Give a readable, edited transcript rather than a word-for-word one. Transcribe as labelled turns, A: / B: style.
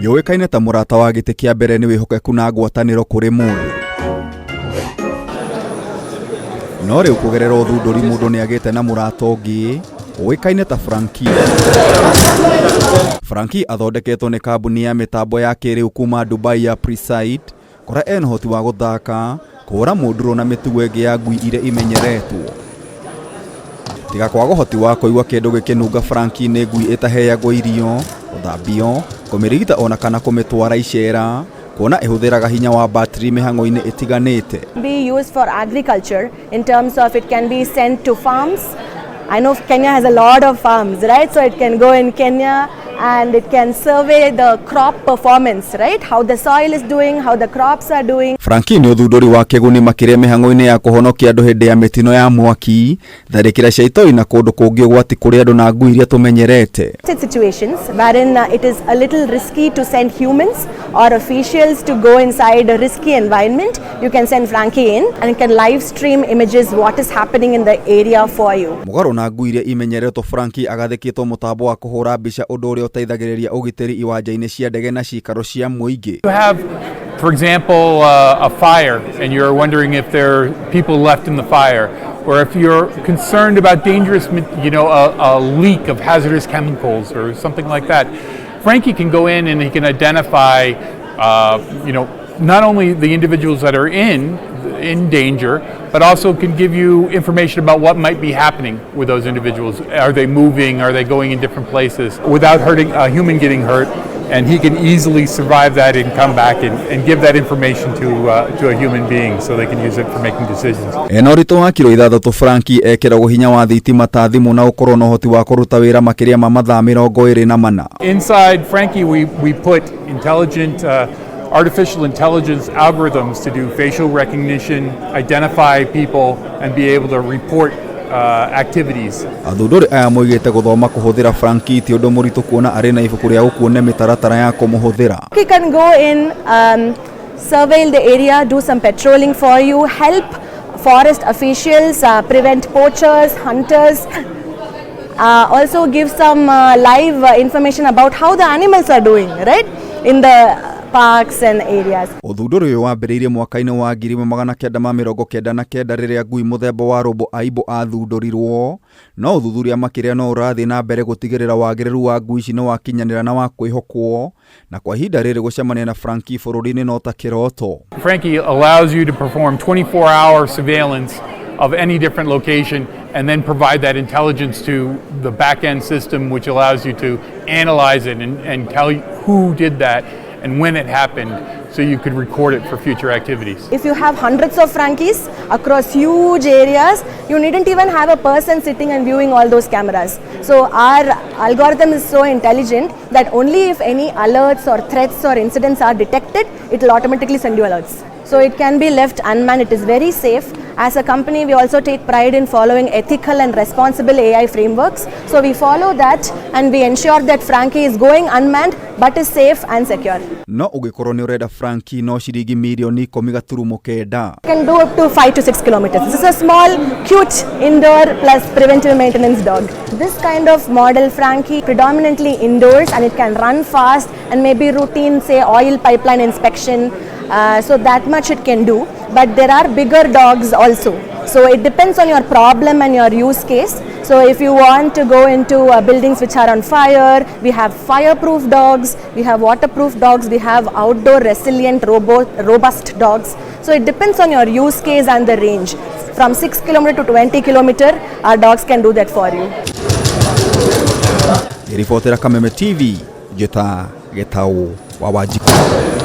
A: Yũĩkaine ta mũrata wa gĩtĩ kĩa mbere nĩ wĩhokeku na ngwatanĩro kũrĩ mũndũ. No rĩu kũgerera ũthundũri mũndũ nĩ agĩte na mũrata ũngĩ ũĩkaine ta Frankie. Frankie athondeketwo nĩ kambuni ya mĩtambo ya kĩrĩu kuma Dubai ya Presight, kũrĩa ena ũhoti wa gũthaka, kũhũra mũndũrũ na mĩtugo ĩngĩ ya ngui iria imenyeretwo. Tiga kwaga ũhoti wa kũigua kĩndũ gĩkĩnunga Frankie nĩ ngui ĩtaheagwo irio, gũthambio, kũmĩrigita ona kana kũmĩtwara icera, kuona ĩhũthĩraga hinya wa battery mĩhang'o-inĩ ĩtiganĩte.
B: Be used for agriculture in terms of it can be sent to farms. I know Kenya has a lot of farms, right? So it can go in Kenya and it can survey the crop performance, right? How the soil is doing, how the crops are doing.
A: Frankie nĩ ũthundũri wa kĩguni makĩria mĩhang'o-inĩ ya kũhonokia andũ hĩndĩ ya mĩtino ya mwaki, tharĩkĩra cia itoi na kũndũ kũngĩ ũgwati kũrĩ andũ na ngui iria tũmenyerete.
B: Situations wherein it is a little risky to send humans or officials to go inside a risky environment, you can send Frankie in and it can live stream images what is happening in the area for you.
A: Mũgarũ na ngui iria imenyeretwo, Frankie agathĩkĩtwo mũtambo wa kũhũra mbica, ũndũ ũrĩa ũteithagĩrĩria ũgitĩri iwanja-inĩ cia ndege na cikaro cia mũingĩ.
C: You have, for example, a fire, and you're wondering if there are people left in the fire, or if you're concerned about dangerous, a leak of hazardous chemicals or something like that. Frankie can go in and he can identify, not only the individuals that are in danger, but also can give you information about what might be happening with those individuals. Are they moving? Are they going in different places without hurting a human getting hurt? And he can easily survive that and come back and give that information to a human being so they can use it for making decisions.
A: Ena ũritũ wa kiro 6, Frankie ekĩragwo hinya wa thitima ta thimũ na ũkorwo na ũhoti wa kũruta wĩra makĩria ma mathaa 24.
C: Inside Frankie, we put intelligent artificial intelligence algorithms to do facial recognition, identify people, and be able to report activities.
A: Athundũri aya moigĩte gũthoma kũhũthĩra Frankie ti ũndũ mũritũ kuona arĩ na ibuku rĩa gũkuonia mĩtaratara ya kũmũhũthĩra.
B: You can go in, surveil the area, do some patrolling for you, help forest officials prevent poachers, hunters, also give some live information about how the animals are doing, right, in the parks and areas.
A: Ũthundũri ũyũ wambĩrĩirie mwaka-inĩ wa 1999 rĩrĩa ngui mũthemba wa Robo Aibo athundũrirwo, no ũthuthuria makĩria no ũrathiĩ na mbere gũtigĩrĩra wagĩrĩru wa ngui ici nĩ wakinyanĩra na wa kwĩhokwo, na kwa ihinda rĩrĩ gũcemania na Frankie bũrũri-inĩ no ta kĩroto.
C: Frankie allows you to perform 24-hour surveillance of any different location and then provide that intelligence to the back end system, which allows you to analyze it and tell you who did that and when it happened so you could record it for future activities.
B: If you have hundreds of Frankies across huge areas, you needn't even have a person sitting and viewing all those cameras. So our algorithm is so intelligent that only if any alerts or threats or incidents are detected, it will automatically send you alerts. So it can be left unmanned, it is very safe. As a company, we also take pride in following ethical and responsible AI frameworks. So we follow that and we ensure that Frankie is going unmanned but is safe and secure.
A: No ũngĩkorwo nĩ ũrenda Frankie no ciringi mirioni 10.9.
B: Can do up to 5 to 6 kilometers. This is a small, cute indoor plus preventive maintenance dog. This kind of model Frankie predominantly indoors, and it can run fast and maybe routine, say, oil pipeline inspection. So that much it can do, but there are bigger dogs also. So it depends on your problem and your use case. So if you want to go into buildings which are on fire, we have fireproof dogs, we have waterproof dogs, we have outdoor resilient robust dogs. So it depends on your use case and the range. From 6 km to 20 km, our dogs can do that for you.
A: Ngĩribotera Kameme TV, njĩta Gĩtaũ wa Wanjikũ.